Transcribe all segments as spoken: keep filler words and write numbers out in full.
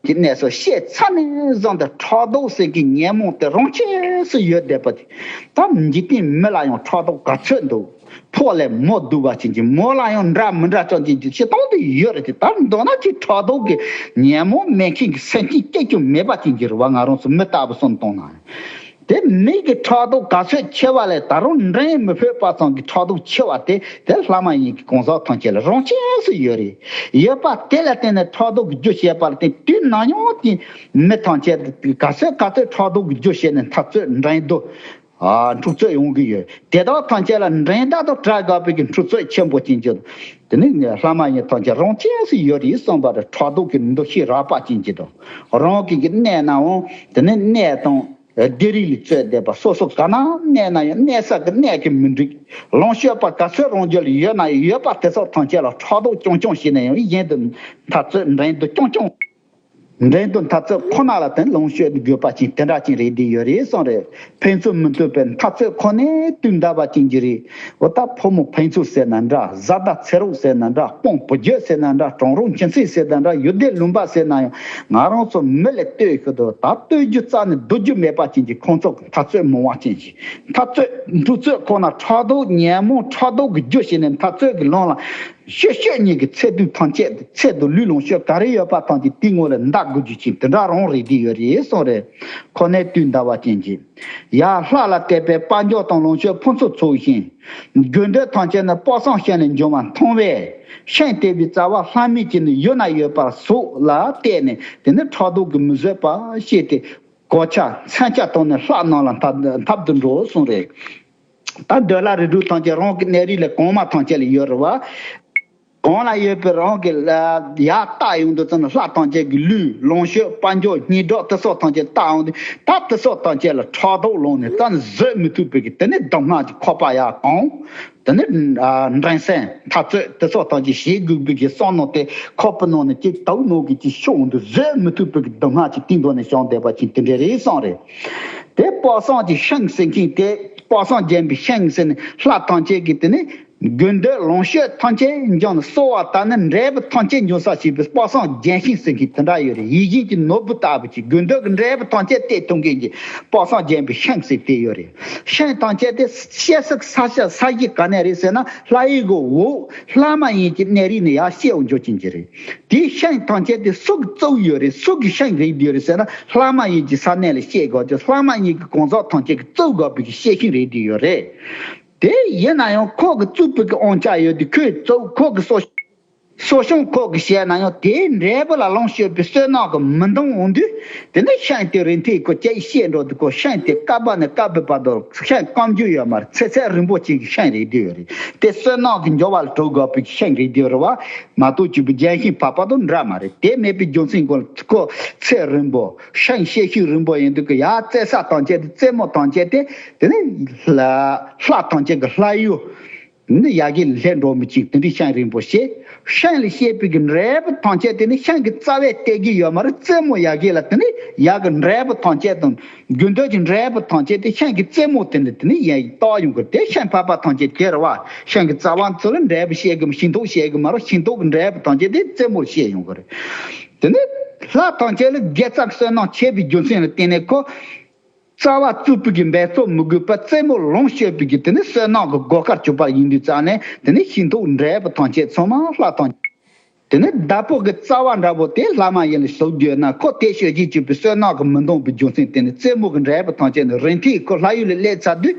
གྱི་གནས་སུ་ཤེས་ཚར་ནས་བཟུང་སྟེ་ཕྲག་དོག་ཟེར་གྱི་ཉོན་མོངས་དེ་རང་ཆས་སུ་ཡོད་བསྡད་པ་དེ། ད་འཇིག་རྟེན་མི་ལ་ཡང་ཕྲག་དོག་ག་ཚོད་འདུག་ཕོ་ལས་མོ་སྡུག་པ་ཅན་གྱི་མོ་ལ་ཡང་འདྲ་མི་འདྲ་ཅན་གྱི་བྱེད་སྟངས་དེ་ཡོད་རེད་དེ། ད་མདོར་ན་ཅིག་ཕྲག་དོག་གི་ཉོན་མོངས་མེད་མཁན་གྱི་སེམས་ཅན་སྐྱེ་རྒྱུ་མེད་པ་ཅན་གྱི་རེད་བ། ང་རང་ཚོ་མི་ལྟ་བུ་བསམ་བཏང་ན། དེ་མི་གི་ཕྲག་དོག་ག་ཚོད་ཆེ་བ་ལས་ད་རུང་འགྲན་མི་ཕོད་པ་ཙམ་གྱི་ཕྲག་དོག་ཆེ་བ་དེ་དེ་ལྷ་མ་ཡིན་གྱི་གང་ཟག་ཐམས་ཅད་ལ་རང་ཆས་སུ་ཡོད་རེད། ཡོད་པ་དེ་ལ་བརྟེན་ནས་ཕྲག་དོག་གི་རྒྱུ་བཤད་པ་ལ་བརྟེན་དུས་ནམ་ཡང་དེ་མི་ཐམས་ཅད་ག་ཚོད་ག་ཚོད་ཕྲག་དོག་གི་རྒྱུ་བཤད་ནས་འཐབ་རྩོད་འགྲན་བསྡུར། ཨ་འཁྲུག་རྩོད་ཡོང་གི་ཡོད། དེ་དག་ཐམས་ཅད་ལ་འགྲན་ཟླ་དང་བྲལ་དགོས་པའི་གི་འཁྲུག་རྩོད་ཆེན་པོ་ཅན་གྱི། དེ་ནི་ལྷ་མ་ཡིན་ཐམས་ཅད་རང་ཆས་སུ་ཡོད་རེད་བསམ་པ་རེད། ཕྲག་དོག་གི་འདུ་ཤེས་རགས་པ་ཅན་གྱི་དང་། རང་གི་གི་གནས་ནའང་དེ་ནི་གནས་དང་སྡེ་རིགས་ལ་རྩོད་བསྡད་པ། སོ་སོ་ག་ན་གནས་ན་ཡང་གནས་ས་གི་གནས་ཀྱི་མི་འགྲིག་ལོངས་སྤྱོད་པ་ག་ཚོད་རང་རྒྱུད་ལ་ཡོད་ན་ཡོད་པ་དེ་ཚོ་ཐམས་ཅད་ལ་ཕྲག་དོག་རྐྱང་རྐྱང་བྱས་ནས་ཡང་གཞན་དུ་འཐབ་རྩོད་འགྲན་བསྡུར་རྐྱང་རྐྱང་། འགྲན་བསྡུར་འཐབ་རྩོད་ཁོ་ན་ལ་དེ་ལོངས་སྤྱོད་དགོས་པ་ཅིག་དེ་འདྲ་ཅིག་རེད་བསྡད་ཡོད་རེད་གསུངས་རེད། ཕན་ཚུན་མི་མཐུན་པའི་འཐབ་རྩོད་ཁོ་ནས་དུས་འདའ་བ་ཅན་གྱི་རེད། འོ་ད་ཕོ་མོ་ཕན་ཚུན་ཟེར་ན་འདྲ། བཟའ་ཟླ་ཚེ་རོགས་ཟེར་ན་འདྲ། སྤུན་བུ་རྒྱུད་ཟེར་ན་འདྲ། གྲོང་རོགས་ཁྱིམ་མཚེས་ཟེར་ན་འདྲ། ཡུལ་སྡེ་ལུང་པ་ཟེར་ན་ཡང་ང་རང་ཚོ་མི་ལ་ལྟོས་ཤོག་དང་། ད་ལྟོས་རྒྱུ་རྩ་ནས་སྡུག་རྒྱུ་མེད་པ་ཅན་གྱི་ཁོང་ཚོ་འཐབ་རྩོད་མང་བ་ཅན་གྱི་འཐབ་རྩོད་འཁྲུག་རྩོད་ཁོ་ན་ཕྲག་དོག་ཉོན་མོངས་ཕྲག་དོག་གི་རྒྱུ་བྱས་ནས་འཐབ་རྩོད་ཀྱི་ལམ་ལ། ཤོད་ཤོད་གཉིས་ཀྱི་ཚེ་སྡུག་ཐམས་ཅད་ཚེ་སྡུག་ལུས་ལོངས་སྤྱོད་ག་རེ་ཡོད་པ་ཐམས་ཅད་དེའི་ངོ་ལ་འདའ་དགོས་རྒྱུ་ཅིག་དེ་འདྲ་རང་རེད་བསྡད་ཡོད་རེད་གསུངས་རེད། ཁོ་ནས་དུས་འདའ་བ་ཅན་གྱི། ཡར་ལྷ་ལ་བལྟས་པས་དཔལ་འབྱོར་དང་ལོངས་སྤྱོད་ཕུན་ཚོགས་ཚོགས་ཤིང་། དགོས་འདོད་ཐམས་ཅད་ནི་དཔག་བསམ་ཤིང་ལས་འབྱུང་བ་མཐོང་བས། ཤིང་དེ་བའི་རྩ་བ་ལྷ་མིན་གྱི་ནི་ཡུལ་ན་ཡོད་པར་གཟིགས་ལ་བལྟས་ནས་དེ་ནི་ཕྲག་དོག་གིས་མི་བཟོད་པ་ཞེས་ཏེ། གོ་ཆ་མཚོན་ཆ་བཏང་ནས་ལྷ་རྣམས་ལ་འཐབ་འཐབ་ཏུ་འགྲོ་གསུངས་རེད། ད་འདོད་ལྷ་རིགས་དྲུག་ཐམས་ཅད་རང་གི་གནས་རིས་ལས་གོང་མ་ཐམས་ཅད་ལ་ཡོད་རེད་བ། གོང་ལ་ཡོད་པའི་རང་གི་ལ་ཡར་བལྟ་ཡོང་དུས་ཙམ་ལ་ལྷ་ཐམས་ཅད་ཀྱི་ལུས་ལོངས་སྤྱོད་དཔལ་འབྱོར་སྙིང་སྒྲོག་དེ་སོགས་ཐམས་ཅད་བལྟ་ཡོང་དུས། ད་དེ་སོགས་ཐམས་ཅད་ལ་ཕྲག་དོག་ལངས་ནས་ད་ནི་བཟོད་མི་ཐུབ་པའི་གི་དེ་ནི་སྡུག་བསྔལ་གྱི་ཁོག་པ་ཡར་གང་། དེ་ནི་ཨ་འགྲན་སེམས་འཐབ་རྩོད་དེ་སོགས་ཐམས་ཅད་བྱེད་དགོས་པའི་གི་བསམ་མནོ་དེ་ཁོག་པའི་ནང་ནས་ཅིག་དུག་ནང་གི་ཅིག་ཤོར་འོང་དུས་བཟོད་མི་ཐུབ་པའི་གི་སྡུག་བསྔལ་ཅིག་དེའི་མདོ་ནས་བྱུང་བསྡད་པ་ཅིག་དེ་འདྲ་རེད་གསུངས་རེད། དེ་དཔག་བསམ་གྱི་ཤིང་ཟེར་མཁན་དེ། དཔག་བསམ་བརྒྱན་པའི་ཤིང་ཟེར་ནས་ལྷ་ཐམས་ཅད་ཀྱི་དེ་ནི་དགོས་འདོད་ལོངས་སྤྱོད་ཐམས་ཅད་འབྱུང་ནས་གསོལ་བ་དང་ནི་འབྲས་བུ་ཐམས་ཅད་འབྱུང་ས་ཞེས་པའི་དཔག་བསམ་བརྒྱན་ཤིང་ཟེར་མཁན་དེ་འདྲ་ཡོད་རེད། ཡིད་བཞིན་གྱི་ནོར་བུ་ལྟ་བུ་ཅིག་དགོས་འདོད་ཀྱི་འབྲས་བུ་ཐམས་ཅད་སྟེར་ཐུབ་མཁན་གྱི་དཔག་བསམ་བརྒྱན་པའི་ཤིང་ཟེར་དེ་ཡོད་རེད། ཤིང་ཐམས་ཅད་དེ་སྐྱེ་ས་ས་ཆ་ས་གཞི་ག་ནས་རེད་ཟེར་ན། ལྷ་ཡུལ་གྱི་འོག་ལྷ་མ་ཡིན་གྱི་གནས་རིས་ནས་ཡར་སྐྱེ་འོང་རྒྱུ་ཅན་གྱི་རེད། དེའི་ཤིང་ཐམས་ཅད་དེ་སུ་གིས་བཙུགས་ཡོད་རེད། སུ་གི་ཤིང་རེད་ཡོད་རེད་ཟེར་ན། ལྷ་མ་ཡིན་གྱི་ས་གནས་ལ་སྐྱེ་དགོས་ཀྱི། ལྷ་མ་ཡིན་གྱི་གང་ཟག་ཐམས་ཅད་ཀྱིས་བཙུགས་དགོས་པའི་གི་སྐྱེ་ཤིང་རེད་དེ་ཡོད་རེད། དེ་ཡིན་ན་ཡང་ཁོ་གིས་བཙུགས་པའི་གི་དབང་ཆ་ཡོད་དེ། ཁོས་བཙུགས། ཁོ་གི་གསོ་གསོ་སྐྱོང་ཁོ་གིས་བྱས་ན་ཡང་དེའི་འབྲས་བུ་ལ་ལོངས་སྤྱོད་པའི་བསོད་ནམས་ཀྱིས་མི་འདང་འོང་དུས། དེ་ནི་ཤིང་དེ་རིན་ཐང་ཁོ་སྐྱེ་ཤེས་འགྲོ་དུས། ཁོ་ཤིང་དེ་བཀབ་པ་ནས་བཀབ་པའི་བར་དུ་ཤིང་སྐམ་རྒྱུ་ཡོད་མ་རེད། ཚེ་ཚད་རིང་པོ་ཅན་གྱི་ཤིང་རེད་དེ་ཡོད་རེད། དེ་བསོད་ནམས་ཀྱི་འབྱོར་བ་ལ་གྲོལ་དགོས་པའི་ཤིང་རེད་དེ་རེད་བ། མ་གཏོགས་བཅུ་པའི་རྒྱན་ཤིང་བབས་པ་དང་འདྲ་མ་རེད། དེ་མེད་པའི་རྒྱུ་མཚན་ཀྱིས་ཁོ་ཚེ་རིང་པོ། ཤིང་སྐྱེ་ཤིང་རིང་པོ་ཡིན་དུས་ཀྱི་ཡར་རྩེ་ས་ཐམས་ཅད་དེ། རྩེ་མོ་ཐམས་ཅད་དེ། དེ་ནི་ལྷ་ལྷ་ཐམས་ཅད་ཀྱི་ལྷ་ཡུལ་ནི་ཡ་གི་ལྷས་འགྲོ་མི་གཅིག་དེ་འདྲའི་ཤིང་རིང་པོ་ཞེས། ཤིང་ལ་སྐྱེས་པའི་གི་འབྲས་བུ་ཐམས་ཅད་དེ་ནི་ཤིང་གི་རྩ་བས་སྟེར་གྱི་ཡོད་མ་རེད། རྩེ་མོ་ཡ་གི་ལ་དེ་ནི་ཡ་གི་འབྲས་བུ་ཐམས་ཅད་དང་། དགོས་འདོད་ཀྱི་འབྲས་བུ་ཐམས་ཅད་དེ་ཤིང་གི་རྩེ་མོ་དེ་ནི་དེ་ནི་ཡ་ཡི་བཏགས་ཡོང་གི། དེ་ཤིང་བབས་པ་ཐམས་ཅད་དེ་རེད་བ། ཤིང་གི་རྩ་བ་ཚོ་ལ་འབྲས་བུ་སྐྱེ་གི། ཤིང་ཏོག་སྐྱེ་གི་མ་རེད། ཤིང་ཏོག་གི་འབྲས་བུ་ཐམས་ཅད་དེ་རྩེ་མོར་སྐྱེ་ཡོང་གི་རེད། དེ་ནི་ལྷ་ཐམས་ཅད་ལ་དགེ་རྩ་བསོད་ནམས་ཆེ་བའི་རྒྱུ་མཚན་ལ་བརྟེན་ནས་ཁོ། རྩ་བ་བཙུགས་པའི་གི་འབད་རྩོལ་མི་དགོས་པར་རྩེ་མོ་ལོངས་སྤྱོད་པའི་གི་དེ་ནི་བསོད་ནམས་ཀྱི་སྒོ་ཁར་གྱུར་པ་ཡིན་དུས་ཙང་ནས། དེ་ནི་ཤིང་ཏོག་འབྲས་བུ་ཐམས་ཅད་ཚང་མ་ལྷ་ཐམས་ཅད། དེ་ནི་བདག་པོ་གི་རྩ་བ་འདྲ་པོ་དེ་ལྷ་མ་ཡིན་ལ་ཞུགས་འདོད་ན། ཁོ་དེ་སྤྱོད་བཞིན་གྱུར་པའི་བསོད་ནམས་ཀྱིས་མི་འདང་བའི་རྒྱུ་མཚན་དེ་ནི་རྩེ་མོ་གི་འབྲས་བུ་ཐམས་ཅད་ནི་རིན་ཐང་ཁོ་ལྷ་ཡུལ་ལ་སླེབས་ཚར་དུས།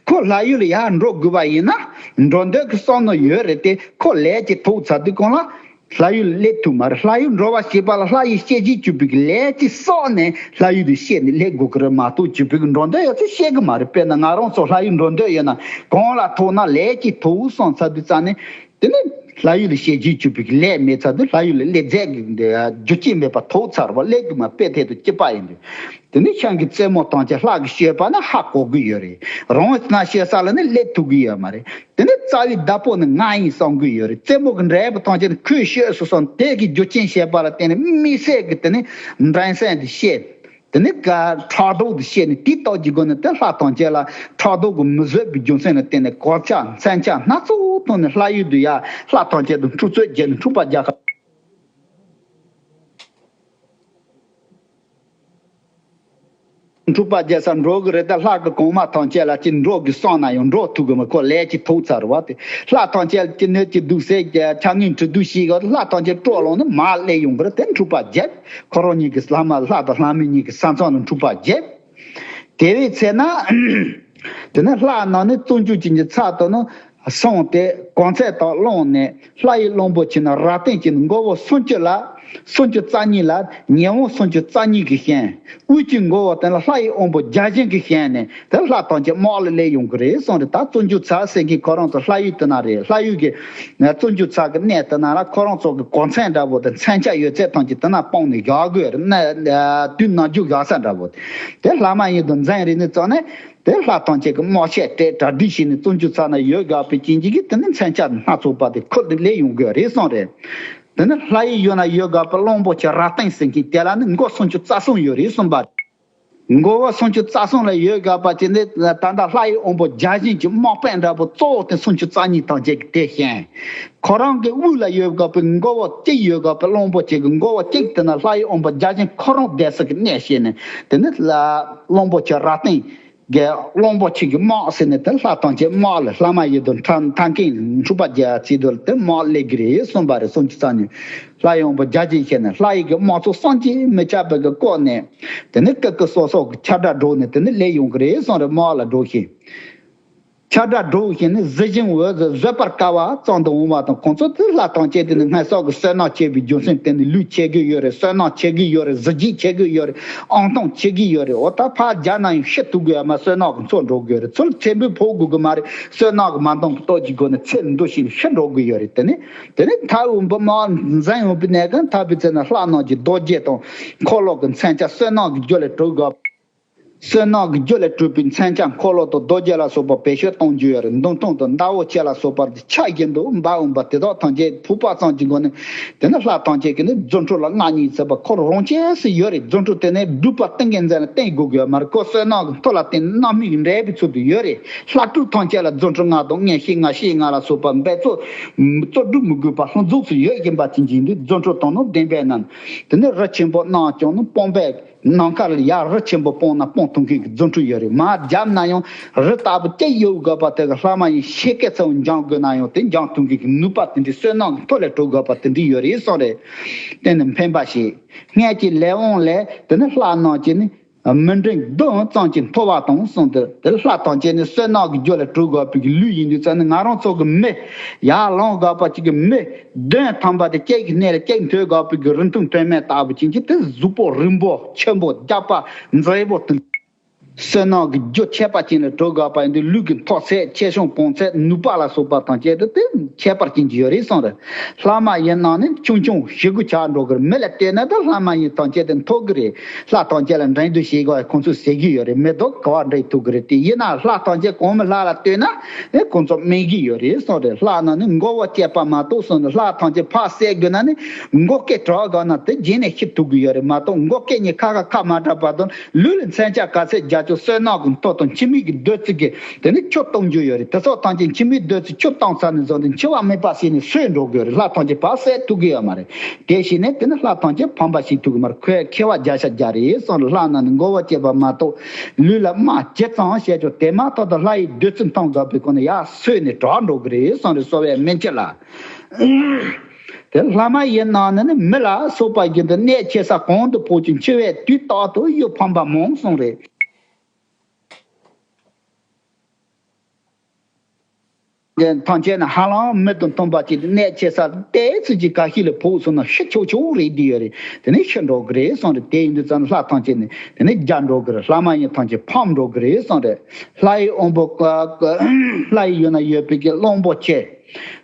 ཁོ་ལྷ་ཡུལ་ལ་ཡར་འགྲོ་དགོས་པ་ཡིན་ན། འགྲོ་འདོད་ཀྱི་བསམ་མནོ་ཡོད་རེད་དེ། ཁོ་ལས་ཀྱི་ཐོག་ཚར་དུས་གང་ལ། ལྷ་ཡུལ་ལ་སླེབས་ཐུབ་མ་རེད། ལྷ་ཡུལ་འགྲོ་བ་ཞེས་པ་ལ་ལྷ་ཡུལ་སྐྱེ་བཞིན་གྱུར་པའི་གི་ལས་ཀྱི་བསགས་ནས་ལྷ་ཡུལ་དུ་སྐྱེས་ནས་སླེབས་དགོས་ཀྱི་རེད་མ་གཏོགས། བཅུ་པའི་གི་འགྲོ་འདོད་ཡོད་ཚད་སྐྱེ་གི་མ་རེད། དཔེར་ན་ང་རང་ཚོ་ལྷ་ཡུལ་འགྲོ་འདོད་ཡོད་ན་གང་ལ་ཐུག་ན། ལས་ཀྱི་ཐོག་སོང་ཚར་དུས་ཙང་ནས། དེ་ནི་ལྷ་ཡུལ་ལ་སྐྱེ་བཞིན་གྱུར་པའི་གི་ལས་མེད་ཚར་དུས། ལྷ་ཡུལ་ལ་སླེབས་རྫས་ཀྱི་རྒྱུ་རྐྱེན་མེད་པ་ཐོག་ཚར་བ། སླེབས་དུས་མ་དཔེ་ཐད་དུ་སྐྱིད་པ་ཡིན་དུས། དེ་ནི་ཤིང་གི་རྩེ་མོ་ཐམས་ཅད་ལྷ་གིས་སྤྱོད་པ་ན་ཧ་གོ་གི་ཡོད་རེད། རང་ན་སྤྱོད་ས་ལ་ནི་སླེབས་ཐུབ་གི་ཡོད་མ་རེད། དེ་ནི་རྩ་བའི་བདག་པོ་ནི་ང་ཡིན་བསམ་གི་ཡོད་རེད། རྩེ་མོ་གི་འབྲས་བུ་ཐམས་ཅད་ནི་ཁོས་སྤྱོད་སོང་ཙང་། དེ་གི་རྒྱུ་རྐྱེན་བྱས་པ་ལ་བརྟེན་ནས་དམིགས་བསལ་གྱི་དེ་ནི་འགྲན་སེམས་དེ་སྐྱེས། དེ་ནི་ག་ཕྲག་དོག་དེ་སྐྱེས་ནས། དེའི་སྟོབས་ཀྱི་སྒོ་ནས་དེ་ལྷ་ཐམས་ཅད་ལ་ཕྲག་དོག་གིས་མི་བཟོད་པའི་རྒྱུ་མཚན་ལ་བརྟེན་ནས་གོ་ཆ་མཚོན་ཆ་སྣ་ཚོགས་བཏང་ནས་ལྷ་ཡུལ་དུ་ཡར་ལྷ་ཐམས་ཅད་དང་འཁྲུག་རྩོད་བརྒྱབ་ནས་འཁྲུག་པ་རྒྱག་ག་འཁྲུག་པ་རྒྱག་ས་འགྲོ་གི་རེད། ད་ལྷ་གི་གོང་མ་ཐམས་ཅད་ལ་ཅི་འགྲོ་གི་སོང་ན་ཡང་འགྲོ་ཐུབ་གི་མི་ཁོ་ལས་ཀྱི་ཐུག་ཚར་བ་དེ། ལྷ་ཐམས་ཅད་ཀྱི་གནོད་ཀྱི་སྡུག་སེལ་གྱི་ཆ་ངན་གྲི་སྡུག་ཤིག་གི་ལྷ་ཐམས་ཅད་སྤྲོ་ལངས་ནས་མར་སླེབས་ཡོང་གི་རེད། དེ་འཁྲུག་པ་རྒྱབ། ཁོ་རང་གཉིས་ཀྱི་ལྷ་མ་ལྷ་དང་ལྷ་མིན་གཉིས་ཀྱི་ས་མཚམས་ལ་འཁྲུག་པ་རྒྱབ། དེ་བས་ཚེ་ན། དེ་ནས་ལྷ་རྣམས་ནི་བཙོན་འཇུག་ཅན་གྱི་ཚབ་ཏུ་ནི་སོང་སྟེ་གོ་མཚོན་དག་བླངས་ནས་ལྷ་ཡི་གླང་པོ་ཆེ་ན་རབ་བརྟན་གྱི་མགོ་བོ་སུམ་ཅུ་ལ། སུམ་ཅུ་རྩ་གཉིས་ལ་ཉེ་འོང་སུམ་ཅུ་རྩ་གཉིས་ཀྱི་ཞལ། དབུས་ཀྱི་མགོ་བོ་དེ་ལ་ལྷ་ཡི་དབང་པོ་བརྒྱ་བྱིན་གྱི་ཞལ་ནས་དེ་ལྷ་ཐམས་ཅད་དམག་ལ་སླེབས་ཡོང་གི་རེད་གསུངས་རེད། ད་བཙོན་འཇུག་ཚབ་ཟེར་མཁན་ཁོ་རང་ཚོ་ལྷ་ཡུལ་དེ་ན་རེད། ལྷ་ཡུལ་གྱི་བཙོན་འཇུག་ཚབ་ཀྱི་གནས་དེ་ན་ལ་ཁོ་རང་ཚོ་གི་གོ་མཚོན་འདྲ་བོ་དང་མཚོན་ཆ་ཡོད་ཚད་ཐམས་ཅད་དེ་ན་སྤུངས་ནས་བཞག་དགོས་རེད། ན་དུས་ནམ་རྒྱུན་བཞག་ས་འདྲ་བོ་དེ་ལྷ་མ་ཡིན་དུ་འཛིན་རེད་ནི་ཙང་ནས། དེ་ལྷ་ཐམས་ཅད་ཀྱི་དམག་ཆས་སྤྲས་གྲ་སྒྲིག་བྱས་ནས་བཙོན་འཇུག་ཚབ་ན་ཡོད་དགོས་པའི་རྐྱེན་གྱིས་དེ་ནི་མཚོན་ཆ་སྣ་ཚོགས་པ་དེ་ཁུར་ཏེ་སླེབས་ཡོང་དགོས་རེད་གསུངས་རེད། དེ་ནི་ལྷ་ཡི་ཡུལ་ན་ཡོད་དགོས་པའི་གླང་པོ་ཆེ་རབ་བརྟན་ཟེར་མཁན་དེ་ལ་ནི་མགོ་སུམ་ཅུ་རྩ་གསུམ་ཡོད་རེད་གསུངས་པ་རེད། མགོ་བོ་སུམ་ཅུ་རྩ་གསུམ་ལ་ཡོད་དགོས་པ་ཅི་འདི་ད་ལྟ་ལྷ་ཡི་དབང་པོ་བརྒྱ་བྱིན་གྱི་དམག་དཔོན་འདྲ་པོ་གཙོ་བོ་དེ་སུམ་ཅུ་རྩ་གཉིས་ཐམས་ཅད་ཀྱི་དེ་བཞིན། ཁོ་རང་གི་དབུས་ལ་ཡོད་དགོས་པའི་མགོ་བོ་གཅིག་ཡོད་དགོས་པའི་གླང་པོ་ཆེ་གི་མགོ་བོ་གཅིག་དེ་ན་ལྷ་ཡི་དབང་པོ་བརྒྱ་བྱིན་ཁོ་རང་བསྡད་ས་གི་གནས་བཤད་ནས་དེ་ནི་ལ་གླང་པོ་ཆེ་རབ་བརྟན་གྱི་གླང་པོ་ཆེ་གི་དམག་ཟེར་ནས་དེ་ལྷ་ཐམས་ཅད་དམག་ལ་ལྷ་མ་ཡིན་དུ་ཐ་ཐང་ཀིང་འཁྲུག་པ་རྒྱག་ཚིག་དུ་དེ་དམག་སླེབས་ཀྱི་རེད་གསུངས་པ་རེད། སུམ་ཅུ་རྩ་གཉིས་ལྷ་ཡི་དབང་པོ་བརྒྱ་བྱིན་བཤད་ནས་ལྷ་ཡི་གི་དམག་ཚོགས་བསམ་གྱིས་མི་ཁྱབ་པའི་གི་སྐོར་ནས། དེ་ནས་སྐུ་སྐུ་སོ་སོ་གི་ཁྱབ་བསྒྲགས་སྒྲོག་ནས་དེ་ནས་སླེབས་ཡོང་གི་རེད་གསུངས་རེད། དམག་ལ་སྒྲོག་བཞིན། ཁྱབ་བསྒྲགས་སྒྲོག་བཞིན་ནས་གཟི་བྱིན་འོད་ཟེར་བཟོད་པར་དཀའ་བ་ཙམ་དུ་འོང་བ་དང་། ཁོང་ཚོ་དེ་ལྷ་ཐམས་ཅད་དེ་ནི་སྔར་སོགས་ཀྱི་བསོད་ནམས་ཆེ་བའི་རྒྱུ་མཚན་དེ་ནི་ལུས་ཆེ་གི་ཡོད་རེད། བསོད་ནམས་ཆེ་གི་ཡོད་རེད། གཟི་བརྗིད་ཆེ་གི་ཡོད་རེད། ཨང་ཐང་ཆེ་གི་ཡོད་རེད། འོ་ད་ཕར་རྒྱ་ནང་ཡང་ཤི་ཐུབ་གི་ཡོད་མ། བསོད་ནམས་ཀྱི་མཚོ་འགྲོ་གི་ཡོད་རེད། ཚུར་ཚེ་འབུལ་ཕོག་དགོས་གི་མ་རེད། བསོད་ནམས་ཀྱི་མ་འདང་གི་སྟོབས་ཀྱི་སྒོ་ནས་ཚེ་འདུ་ཞིང་ཤི་འགྲོ་གི་ཡོད་རེད། དེ་ནི་དེ་ནི་མཐའ་དབུས་འབུམ་དམག་འཛིན་ཡོང་པའི་གནས་གང་ཐར་པའི་ཚེ་ན་ལྷ་རྣམས་ཀྱི་རྡོ་རྗེ་དང་འཁོར་ལོ་གི་མཚོན་ཆ་བསོད་ནམས་ཀྱི་རྒྱུ་ལས་གྲུབ་དགོས། བསོད་ནམས་ཀྱི་རྒྱུ་ལས་གྲུབ་པའི་མཚོན་ཆ་འཁོར་ལོ་དང་རྡོ་རྗེ་ལ་སོགས་པ་བེད་སྤྱོད་གཏོང་རྒྱུ་ཡོད་རེད། མདུང་ཐུང་དང་མདའ་འོག་ཆེ་ལ་སོགས་པ་ཆ་བཞིན་དུ་འབག་འོང་པ་དེ་དག་ཐམས་ཅད་ཕུག་པ་ཙམ་གྱི་སྒོ་ནས་དེ་ནི་ལྷ་ཐམས་ཅད་ཀྱིས་ནི་རྫུ་འཕྲུལ་ལ་མངའ་བརྙེས་ཟེར་བ་ཁོ་རང་ཆས་སུ་ཡོད་རེད། རྫུ་འཕྲུལ་དེ་ནི་སྒྲུབ་པ་ཏིང་ངེ་འཛིན་ལ་བརྟེན་དགོས་ཀྱི་ཡོད་མ་རེད། ཁོ་བསོད་ནམས་ཀྱི་མཐོ་ལ་བརྟེན་ནས་རྣམ་སྨིན་འདྲེས་པའི་ཚུལ་དུ་ཡོད་རེད། ལྷ་སྤྲུལ་ཐམས་ཅད་ལ་རྫུ་འཕྲུལ་ལྔ་དང་མངོན་ཤེས་ལྔ་ཤེས་ལྔ་ལ་སོགས་པ་འབད་རྩོལ་རྩོལ་སྒྲུབ་མི་དགོས་པ་ལྷུན་འཛུགས་སུ་ཡོད་བཞིན་པ་ཅན་གྱི་འདི་རྫུ་འཕྲུལ་དང་ནི་ལྡན་པས་ན། དེ་ནི་རི་ཆེན་པོ་རྣམས་ཀྱང་ནི་སྤངས་པས། ནམ་མཁའ་ལ་ཡར་རི་ཆེན་པོ་སྤུངས་ན་སྤུངས་ཐུབ་མཁན་གྱི་རྫུ་འཕྲུལ་ཡོད་རེད། མར་བརྒྱབ་ན་ཡང་རི་ལྟ་བུ་སྐྱེ་ཡོད་དགོས་པ་དེ་གི་ལྷ་མ་ཡིན་ཤེས་སྐད་ཚ་བོ་འཇང་དགོས་ན་ཡང་དེ་འཇང་ཐུབ་མཁན་གྱི་ནུས་པ་དེ་འདྲའི་བསོད་ནམས་ཀྱི་མཐོ་ལས་གྲུབ་དགོས་པ་དེ་འདྲའི་ཡོད་རེད་གསུངས་རེད། དེ་ནི་འཕེན་པ་ཞིག་སྔར་གྱི་ལས་དབང་ལས་དེ་ནི་ལྷ་རྣམས་ཀྱིས་ནི་མི་འབྲིང་བདུན་ཙམ་གྱིས་མཐོ་བ་དང་གསུངས་ཏེ། དེ་ལྷ་ཐམས་ཅད་ནི་བསོད་ནམས་ཀྱི་རྒྱུ་ལས་གྲུབ་དགོས་པའི་ལུས་ཡིན་དུས་ཙམ་ནི་ང་རང་ཚོ་གི་མི་ཡར་ལངས་དགོས་པ་ཅིག་གི་མི། གདོན་ཐམས་ཅད་དེ་སྐད་ཀྱི་སྣེ་ལ་སྐད་མཐོ་དགོས་པའི་གི་རིན་ཐང་དོན་མེད་ལྟ་བུ་ཅན་གྱི་དེ་གཟུགས་པོ་རིང་པོ་ཆེན་པོ་རྒྱགས་པ་མཛེས་པོ་དང་། བསོད་ནམས་ཀྱི་རྒྱུ་ཁྱད་པར་ཅན་ལ་གྲུབ་དགོས་པ་ཡིན་དུས་ལུས་ཀྱི་མཐོ་ཚད་ཆེ་ཆུང་བོངས་ཚད་ནུས་པ་ལ་སོགས་པ་དང་བཅས་ཏེ་དེ་ཁྱད་པར་ཅན་གྱི་ཡོད་རེད་གསུངས་རེད། ལྷ་མ་ཡིན་རྣམས་ནི་ཆུང་ཆུང་ཞེ་དགུ་ཆགས་འགྲོ་གི་རེད། མི་ལ་ལྟོས་ན་ད་ལྷ་མ་ཡིན་ཐམས་ཅད་དེ་མཐོ་གི་རེད། ལྷ་ཐམས་ཅད་ལ་འགྲན་བསྡུར་བྱེད་དགོས་ཁོང་ཚོས་ཟེར་གྱི་ཡོད་རེད། མི་དང་ག་བ་འགྲན་ཐུབ་ཀྱི་རེད། དེ་ཡིན་ན་ལྷ་ཐམས་ཅད་གོང་མའི་ལྷ་ལ་ལྟོས་ན། ཨེ་ཁོང་ཚོ་སྨན་གྱི་ཡོད་རེད་གསུངས་རེད། ལྷ་རྣམས་ནི་མགོ་བོ་བཅད་པ་མ་གཏོགས་གསུངས་ནས་ལྷ་ཐམས་ཅད་ཕར་བསད་དགོས་ན་ནི་མགོ་སྐེ་དྲག་དགོས་ན་དེ་རྗེས་ནས་ཤི་ཐུབ་ཀྱི་ཡོད་རེད་མ་གཏོགས་མགོ་སྐེ་གཉིས་ཁ་ཁ་ཁ་མ་གྲགས་བར་དུ་ལུས་ལ་མཚོན་ཆ་ག་ཚད་རྒྱག་ཆོག་བསོད་ནམས་ཀྱི་མཐོ་དང་འཆི་མེད་ཀྱི་བདུད་རྩི་གིས་དེ་ནི་ཆུ་གཏོང་རྒྱུ་ཡོད་རེད། དེ་ཚོ་ཐམས་ཅད་འཆི་མེད་བདུད་རྩི་ཆུ་བཏང་ཚར་ནས་བཟུང་སྟེ་འཆི་བ་མེད་པ་བྱས་ནས་སོས་འགྲོ་དགོས་རེད། ལྷ་ཐམས་ཅད་ཕར་བསད་ཐུབ་ཀྱི་ཡོད་མ་རེད། དེ་བྱས་ནས་དེ་ནི་ལྷ་ཐམས་ཅད་ཕམ་པ་བྱེད་ཐུབ་ཀྱི་མ་རེད། ཁོས་མཁས་པ་བརྒྱ་ཆ་བརྒྱ་རེད་གསུངས་རེད། ལྷ་རྣམས་ནི་མགོ་བོ་བཅད་པ་མ་གཏོགས། ལུས་ལ་རྨ་ཇི་ཙམ་བཤད་ཆོག་དེ་མ་ཐག་ཏུ་ལྷ་ཡི་བདུད་རྩི་འཐུང་དགོས་པའི་སྒོ་ནས་ཡར་སོས་ནས་དྲག་འགྲོ་གི་རེད་གསུངས་རེད། གསོ་བའི་སྨན་ཆུ་ལ། དེ་ལྷ་མ་ཡིན་རྣམས་ནི་མི་ལ་སོགས་པ་བཞིན་དུ་གནས་ཆེ་ས་གང་དུ་ཕོག་ཅིང་འཆི་བའི་དུས་རྟག་ཏུ་གཡུལ་ཕམ་པ་མང་གསུངས་རེད། ཐམས་ཅད་ནི་ཧ་ལམ་མི་དང་མཐུན་པ་ཅིག་གནས་ཆེ་ས་ཏོག་ཙམ་ཅིག་ག་ཤེད་ལ་ཕོག་སོང་ན་ཤི་ཆོག་ཆོག་རེད་འདི་ཡོད་རེད། དེ་ནས་ཤི་འགྲོ་གི་རེད་གསུངས་རེད། དེ་ཡིན་དུས་ཙམ་ལྷ་ཐམས་ཅད་ནི་དེ་ནས་རྒྱལ་འགྲོ་གི་རེད། ལྷ་མ་ཡིན་ཐམས་ཅད་ཕམ་འགྲོ་གི་རེད་གསུངས་རེད། ལྷ་ཡི་དབང་པོ་ལྷ་ཡི་ཡུལ་ན་ཡོད་པའི་གི་གླང་པོ་ཆེ།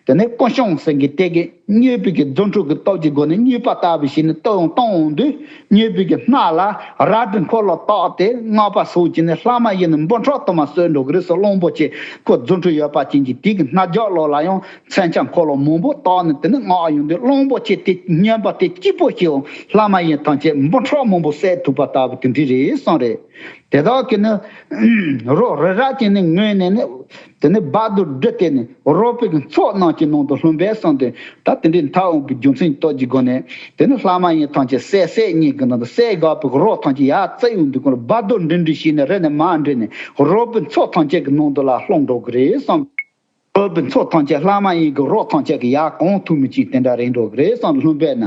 དེ་ནས་ཀུན་ཤང་ཟེར་གི་དེ་གི་མྱོས་པའི་གི་རྫུ་འཕྲུལ་གི་སྟོབས་ཀྱི་སྒོ་ནས་མྱོས་པ་ལྟ་བུ་ཞིག་ནི་ལྟ་ཡང་གཏོང་འོང་དུས། མྱོས་པའི་གི་སྣ་ལ་རལ་གྲི་འཁོར་ལོ་བཏགས་ཏེ་སྔགས་པ་སོགས་ཀྱིས་ནི་ལྷ་མ་ཡིན་ནི་འབུམ་ཕྲག་དུ་མ་གསོད་འགྲོ་གི་རེད་ཟེར། གླང་པོ་ཆེ་ཁོ་རྫུ་འཕྲུལ་ཡོད་པ་ཅན་གྱི་དེ་གི་སྣ་རྒྱག་ལོགས་ལ་ཡང་མཚོན་ཆ་འཁོར་ལོ་མང་པོ་བཏགས་ནས་དེ་ནི་མངགས་ཡོང་དུས་གླང་པོ་ཆེ་དེ་སྨྱོན་པ་དེ་གཅིག་པོ་ཞིག་ལྷ་མ་ཡིན་ཐམས་ཅད་འབུམ་ཕྲག་མང་པོ་བསད་ཐུབ་པ་ལྟ་བུ་དེ་འདྲ་རེད་གསུངས་རེད། དེ་དག་གིས་ནི་རོ་རི་རབ་ཅན་ནི་ངོས་ནས་ནི་དེ་ནི་སྦ་དུར་སྦྲུལ་དེ་ནི་རོ་པའི་གི་ཚོགས་རྣམས། གི་ནང་དུ་ལྷུང་བས་བསམ་སྟེ། ད་དེ་འདྲའི་མཐའ་དབུས་པའི་རྒྱུ་མཚན་རྟོགས་ཀྱི་སྒོ་ནས། དེ་ནི་ལྷ་མ་ཡིན་ཐམས་ཅད་བསད་བསད་གཉིས་ཀྱི་ནང་དུ་བསད་དགའ་བའི་རོ་ཐམས་ཅད་ཡར་བཙིར་ཡོང་དུས་སྐོར་ལ་སྦ་རྡོ་འགྲིལ་འགྲིལ་བྱས་ནས་རི་ནས་མར་འགྲིལ་ནས་རོ་པའི་མཚོ་ཐམས་ཅད་ཀྱི་ནང་དུ་ལ་ལྷུང་འགྲོ་གི་རེད་བསམ། རོ་པའི་མཚོ་ཐམས་ཅད་ལྷ་མ་ཡིན་གྱི་རོ་ཐམས་ཅད་ཀྱིས་ཡར་གང་ཐུབ་མི་གཅིག་དེ་འདྲ་རེད་འགྲོ་གི་རེད་བསམ། ལྷུང་བས་ན་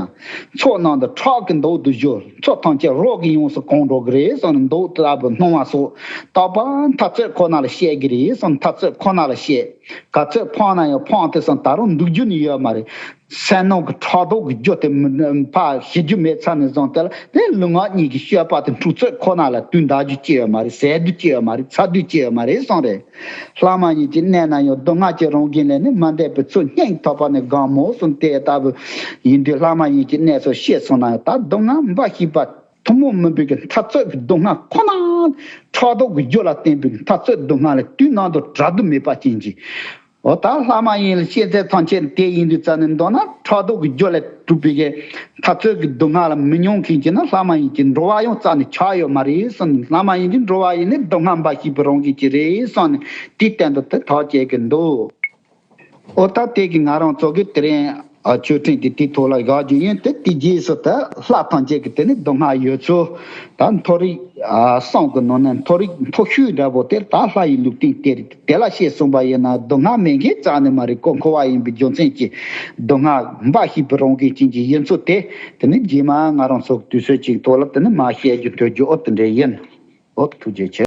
མཚོ་ནང་དུ་ཁྲག་གི་མདོག་ཏུ་བཞུར། མཚོ་ཐམས་ཅད་རོ་གི་ཡོངས་སུ་གང་འགྲོ་གི་རེད་བསམ་ནས་མདོག་ལྟ་བུ་སྣང་བ་སོགས་རྟག་པར་མཐའ་རྩོད་ཁོ་ན་ལ་བཤད་ཀྱི་རེད་བསམ། མཐའ་རྩོད་ཁོ་ན་ལ་བཤད། ག་ཚོད་ཕངས་ན་ཡང་ཕངས་ཏེ་སོང་། ད་རུང་འདུག་རྒྱུ་ནི་ཡོད་མ་རེད། སེམས་ནང་གི་ཕྲག་དོག་གི་རྒྱུ་དེ་མི་ཕར་ཞི་རྒྱུ་མེད་ཚར་ནས་བཟུང་སྟེ་ལ། དེ་ལུས་ངག་གཉིས་ཀྱི་སྤྱོད་པ་དེ་འཁྲུག་རྩོད་ཁོ་ན་ལ་དུས་འདའ་རྒྱུ་ཅི་ཡོད་མ་རེད། ཟད་རྒྱུ་ཅི་ཡོད་མ་རེད། ཚར་རྒྱུ་ཅི་ཡོད་མ་རེད་གསུངས་རེད། ལྷ་མ་ཡིན་གྱི་གནས་ན་ཡང་སྡུག་བསྔལ་གྱི་རང་བཞིན་ལས་ནི། མ་འདས་པའི་ཚུལ་སྙིང་ཐག་པ་ནས་དགའ་མོ་གསུངས་དེ་ལྟ་བུ་ཡིན་དུས། ལྷ་མ་ཡིན་གྱི་གནས་སུ་སྐྱེས་སོང་ན་ཡང་། ད་སྡུག་བསྔལ་འབའ་ཞིག་པ་ཐུན་མོང་མིན་པའི་གི་མཐའ་རྩོད་ཀྱི་སྡུག་བསྔལ་ཁོ་ན། ཕྲག་དོག་གི་རྒྱུ་ལ་བརྟེན་པའི་མཐའ་རྩོད་སྡུག་བསྔལ་ལས་དུས་ནམ་དུ་བྲལ་དུ་མེད་པ་ཅན་གྱི། འོ་ད་ལྷ་མ་ཡིན་ལ་སྐྱེ་ཚད་ཐམས་ཅད་དེ་ཡིན་དུས་རྩ་ནས་མདོར་ན་ཕྲག་དོག་གི་རྒྱུ་ལས་གྲུབ་པའི་གི་མཐའ་རྩོད་ཀྱི་སྡུག་བསྔལ་ལ་མི་མྱོང་མཁན་གྱི་ན་ལྷ་མ་ཡིན་གྱི་འགྲོ་བ་ཡང་རྩ་ནས་ཆགས་ཡོད་མ་རེད་གསུངས། ལྷ་མ་ཡིན་གྱི་འགྲོ་བ་ཡིན་ནི་སྡུག་བསྔལ་འབའ་ཞིག་པའི་རང་བཞིན་གྱི་རེད་གསུངས་ནས་དེའི་སྟེང་དུ་དེ་ཐག་བཅད་ཀྱི་འདུག་འོ་ད་དེ་གི་ང་རང་ཚོ་གི་དེ་རིང་ཨ་མཆོད་ཕྲེང་དེ་དེའི་ཐོག་ལ་བཞག་རྒྱུ་ཡིན། དེ་དེ་རྗེས་སུ་ད་ལྷ་ཐམས་ཅད་ཀྱི་དེ་ནི་སྡུག་བསྔལ་ཡོད་ཚུལ། ད་མཐོ་རིས་ཨ་གསུམ་གྱི་ནང་ནས་མཐོ་རིས་མཐོ་ཤོས་འདྲ་པོ་དེ་ད་ལྷ་ཡི་ལུས་རྟེན་དེ་རེད། དེ་ལ་བཤད་གསུངས་པ་ཡིན་ན་སྡུག་བསྔལ་མེད་མཁན་རྩ་ནས་མ་རེད། ཀོ་འཁོར་བ་ཡིན་པའི་རྒྱུ་མཚན་གྱིས་སྡུག་བསྔལ་འབའ་ཞིག་པའི་རང་བཞིན་ཅན་གྱི་ཡིན་ཚུལ་དེ། དེ་ནི་རྗེས་མ་ང་རང་ཚོ་དུས་ཚོད་ཅིག་ཐོག་ལ་དེ་ནི་མ་བཤད་རྒྱུ་འདོད་རྒྱུ། འོ་དེ་འདྲ་ཡིན། འོ་ཐུགས་རྗེ་ཆེ།